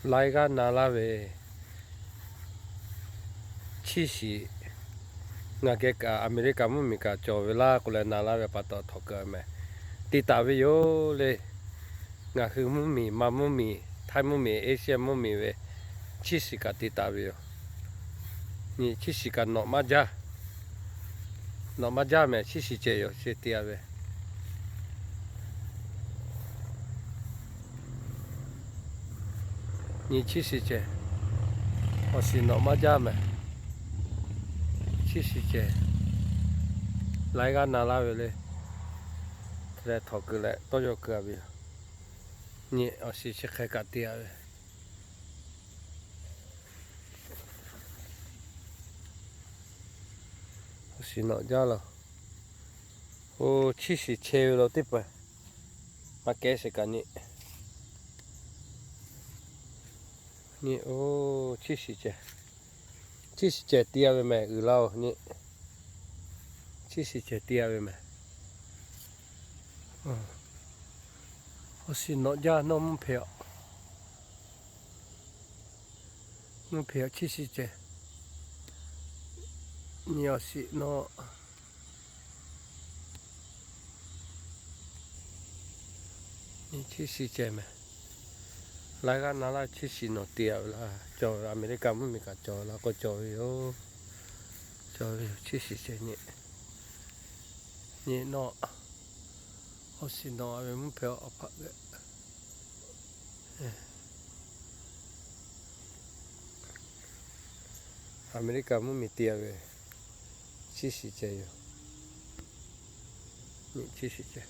Laiˉ g'aˇ na laˇ ve, chiˇ shiˍ, ngaˬ geh kaꞈ Aˍmeˍriˍkaˍ mvuhˇmiˬ kaꞈ cawˬ ve laˇ k'oˆ leh na laˇ ve pa taw htawnˍ keu meh. Te taˍ ve yoˬ le. Ngaˬ hui mvuhˇmiˬ, Manˇ mvuhˇmiˬ, Htaiˇ mvuhˇmiˬ, Asia mvuhˇmiˬ ve chiˇ shiˍ kaꞈ te taˍ ve yoˬ. Nyi chiˇ shiˍ kaꞈ nawꞈ maˇ jaˇ. Nawꞈ maˇ jaˇ meh, chiˇ shiˍ ceh yoˬ chi te-a ve. Nyi chiˇ shiˍ ceh, awˬ shiˍ nawꞈ maˇ jaˇ meh. Chiˇ shiˍ ceh, laiˉ g'aˇ na laˇ ve le. Hk'e leh htawnˍ keu leh tawˇ yaw keu-a ve yoˬ. Nyi awˬ shiˍ chi hk'e kaꞈ te-a ve. Awˬ shiˍ nawꞈ jaˇ la. Oˇ chiˇ shiˍ chehˇ ve la teˇ hpaˍ maˇ kehˉ sheˍ kaꞈ nyi. Nyi oˇ chiˇ shiˍ ceh, chiˇ shiˍ ceh te-a ve meh uiˍ laˇ-oˬ nyi. Chiˇ shiˍ ceh te-a ve meh. Awˬ shiˍ nawꞈ jaˇ nawˇ mvuhˇ hpehꞈ-a. Mvuhˇ hpehꞈ-a chiˇ shiˍ ceh. Nyi awˬ shiˍ nawꞈ. Nyi chiˇ shiˍ ceh meh. Laiˉ g'aˇ na laˇ chiˇ shiˍ nawꞈ te-a ve laˇ. Cawˬ ve Aˍmeˍriˍkaˍ mvuhˇmiˬ kaꞈ cawˬ la k'o cawˬ ve yoˬ. Cawˬ ve yoˬ chiˇ shiˍ ceh nyi. Nyi nawˇ, awˬ shiˍ nawꞈ-a ve mvuhˇ hpehꞈ awˬ hpaꞈ ve. Aˍmeˍriˍkaˍ mvuhˇmiˬ te-a ve chiˇ shiˍ ceh yoˬ. Nyi chiˇ shiˍ ceh.